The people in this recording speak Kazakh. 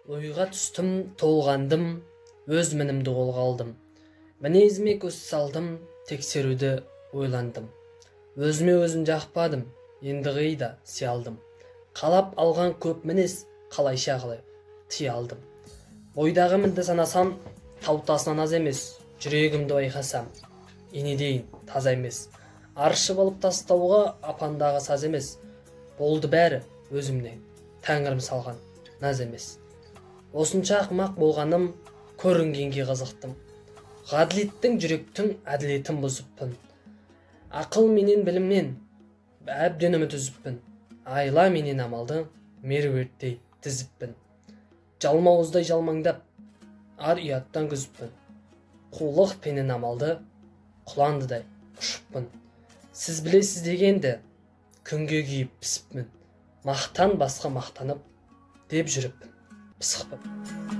Ойға түстім, толғандым, өз мінімді қолға алдым. Мінезіме көз салдым, тексеруді ойландым. Өзіме өзім жақпадым, енді қида сиялдым. Қалап алған көп мінез, қалайша қалай тия алдым. Бойдағы мінді санасам, тау тасынан аз емес, жүрегімді байқасам, инедейін таза емес. Аршып алып тастауға апандағы саз емес, болды бәрі өзімнен, тәңірім салған наз емес. Осынша ақымақ болғаным көрінгенге қызықтым. Ғаділеттің жүректің әділетін бұзыппын. Ақыл менен білімнен әбден үміт үзіппін. Айла менен амалды меруерттей тізіппін. Жалмауыздай жалмаңдап ар ұяттан күзіппін. Қулық пенен амалды құландыдай ұшыппын. Сіз білесіз дегенді күнге күйіп пісіппін. Мақтан басқа мақтанып деп жүріппін. Пысықпын.